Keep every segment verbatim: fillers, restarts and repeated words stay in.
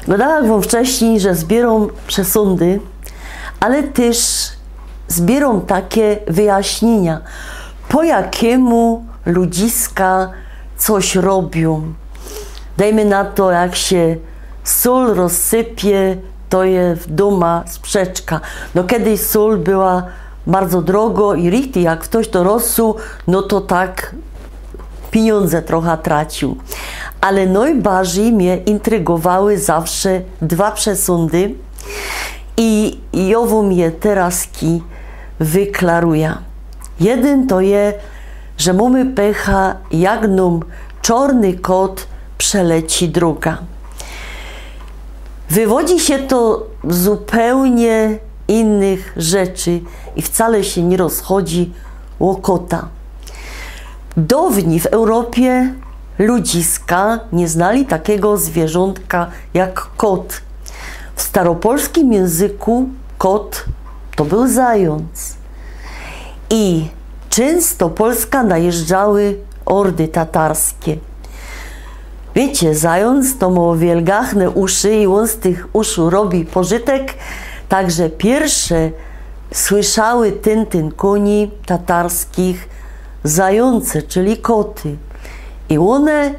Godałach wōm wcześnij, że zbiyrōm przesōndy, ale tyż zbiyrōm take wyjaśniynia, po jakimu ludziska coś robiōm. Dejmy na to, jak sie sōl rozsypie, to je w dōma sprzeczka. No, kedyś sōl była bardzo drogo i richtig, jak ftoś to rozsuł, no to tak piniōndze trocha traciōł. Ale nojbardzij mie intrygowały zawsze dwa przesōndy i jŏ wōm je teroz wyklaruja. Jedyn to je, że mōmy pecha, jak nōm czŏrny kot przeleci droga. Wywodzi sie to z zupełnie innych rzeczy i wcale sie niy rozchodzi ô kota. Downij w Europie ludziska niy znali takigo zwiyrzōntka jak kot. W staropolskim jynzyku kot to bōł zajōnc. I czynsto Polska najyżdżały ôrdy tatarske. Wiycie, zajōnc to mŏ wielgachne uszy i ôn z tych uszu robi pożytek, tak że piyrsze słyszały tyntyn kōni tatarskich zajōnce, czyli koty. I ône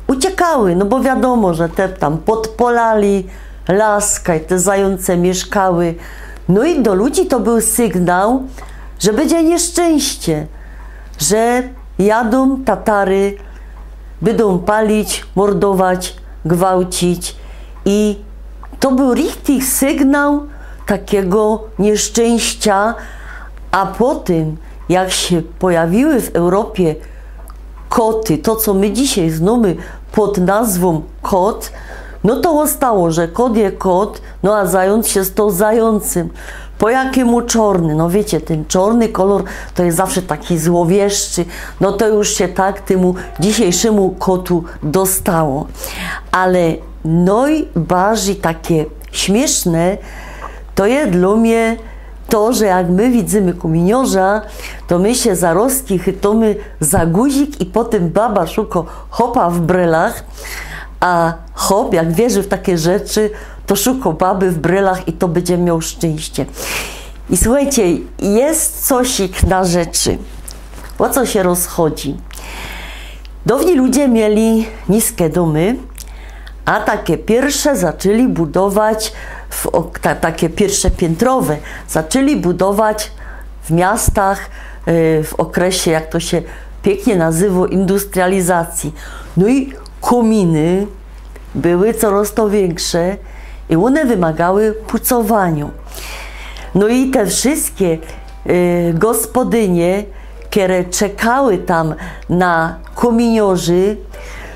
uciekały, no bo wiadōmo, że te tam podpŏlali laska i te zajōnce miyszkały. No i do ludzi to bōł sygnał, że bydzie niyszczynście, że jadōm Tatary, bydōm palić, mordować, gwałcić. I to bōł richtig sygnał takigo niyszczynścia. A potym, jak sie pojawiły w Europie koty, to, co my dzisiej znōmy pod nazwōm kot, no to ôstało, że kot je kot, no a zajōnc sie stoł zajōncym. Po jakimu czŏrny? No wiycie, tyn czŏrny kolor to je zawsze taki złowieszczy, no to już sie tak tymu dzisiejszymu kotu dostało. Ale nojbardzij take śmiyszne to je dlō mie to, że jak my widzymy kōminiŏrza, to my sie zarozki chytōmy za guzik i potym baba szuko chopa w brylach, a chop, jak wierzy w take rzeczy, to szuko baby w brylach i to bydzie mioł szczynście. I suchejcie, je cosik na rzeczy. Ô co sie rozchodzi? Downij ludzie mieli niske dōmy, a take piyrsze zaczli budować, w ok-, ta-, take piyrsze piyntrowe, zaczli budować w miastach, e, w ôkresie, jak to sie piyknie nazywo, industrializacji. No i kōminy były coroz to wiynksze i ône wymagały pucowaniŏ. No i te wszyjske, e, gospodynie, kere czekały tam na kōminiŏrzy,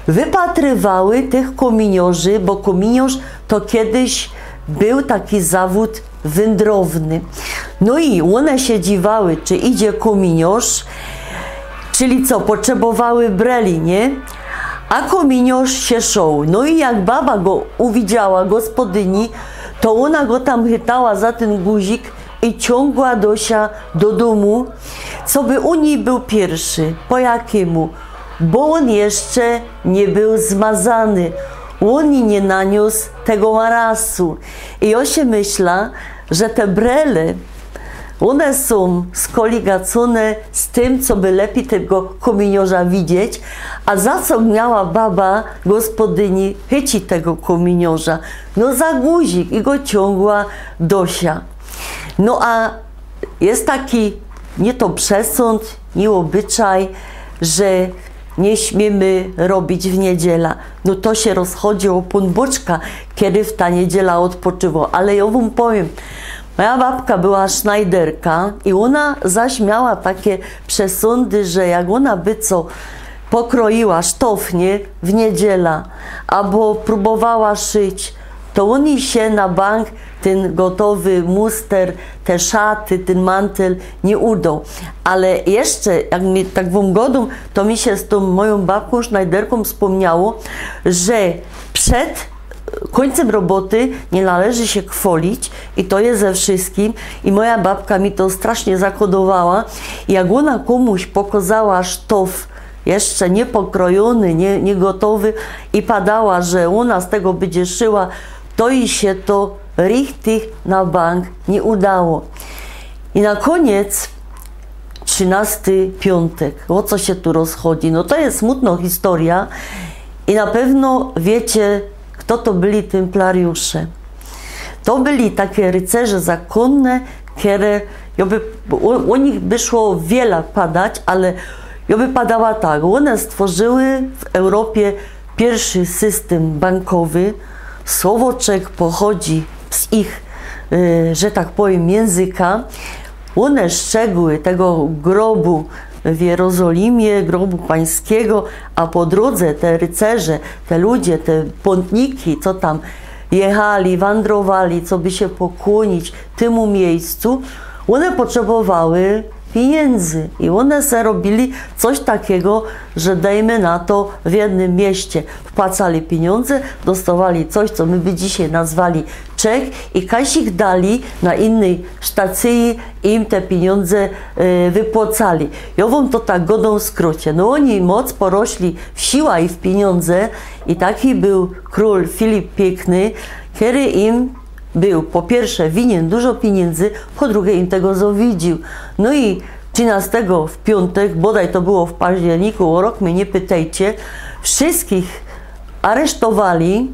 wypatrywały tych kōminiŏrzy, bo kōminiŏrz to kejsik bōł taki zawōd wyndrowny. No i ône sie dziwały, czy idzie kōminiŏrz, czyli co, potrzebowały breli, nie? A kōminiŏrz sie szoł. No i jak baba go uwidziała, gospodyni, to ôna go tam chytała za tyn guzik i ciōngła do sia do dōmu, coby u nij bōł piyrszy. Po jakimu? Bo ôn jeszcze niy bōł zmazany. Ôn niy naniōs tego marasu. I jŏ sie myśla, że te brele, ône sōm skoligacōne z tym, coby lepij tego kōminiŏrza widzieć, a za co miała baba, gospodyni, chycić tego kōminiŏrza? No za guzik i go ciōngła do sia. No a je taki, niy to przesōnd, niy ôbyczaj, że niy śmiymy robić w niydziela. No to sie rozchodzi ô Pōnbōczka, kedy w ta niydziela ôdpoczywoł. Ale jŏ wōm powiym, moja babka była sznajderka i ôna zaś miała take przesōndy, że jak ôna by co pokroiła sztofnie w niydziela, abo prōbowała szyć, to ôn sie na bank tyn gotowy muster, te szaty, tyn mantel niy udoł. Ale jeszcze, jak mi tak wōm godōm, to mi sie z tōm mojōm babkōm sznajderkōm spōmniało, że przed kōńcym roboty niy należy sie chwolić i to je ze wszyskim. I moja babka mi to strasznie zakodowała. I jak ôna kōmuś pokŏzała sztof jeszcze niypokrojōny, niy, niygotowy i padała, że ôna z tego bydzie szyła, to i sie to richtig na bank niy udało. I na kōniec trzynŏsty piōntek. Ô co sie tu rozchodzi? No to je smutno historyjŏ i na pewno wiycie, fto to byli tymplariusze. To byli take rycerze zakōnne, kere, jŏ by, ô, ô nich by szło wiela padać, ale jŏ by padała tak. Ône stworzyły w Europie piyrszy systym bankowy. Słowo czek pochodzi z ich, e, że tak powiym, jynzyka. Ône strzegły tego grobu w Jerozolimie, grobu Pańskigo, a po drōdze te rycerze, te ludzie, te pōntniki, co tam jechali, wandrowali, co by sie pokłōnić tymu miyjscu, ône potrzebowały piniyndy i ône se robiyli coś takigo, że dejmy na to w jednym miyjsce wpłacali piniōndze, dostŏwali coś, co my by dzisiej nazwali czek i kaś ich dali na innyj sztacyji, im te piniōndze, e, wypłacali. Jŏ wōm to tak godōm w skrocie. No ôni moc porośli w siła i w piniōndze i taki bōł krōl Filip Piykny, kery im bōł po piyrsze winien dużo piniyndy, po drugie im tego zowidziōł. No i trzynŏstego w piōntek, bodaj to było w październiku, ô rok mie niy pytejcie, wszyskich aresztowali,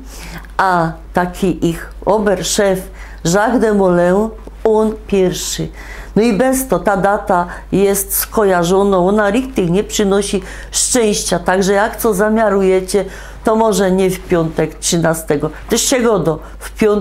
a taki ich oberszef Jacques de Molay, ôn piyrszy. No i bez to ta data je skojarzōnŏ, ôna richtig niy przinosi szczynścia, tak że jak co zamiarujecie, to może niy w piōntek trzynŏstego, tyż sie godo, w piōn-,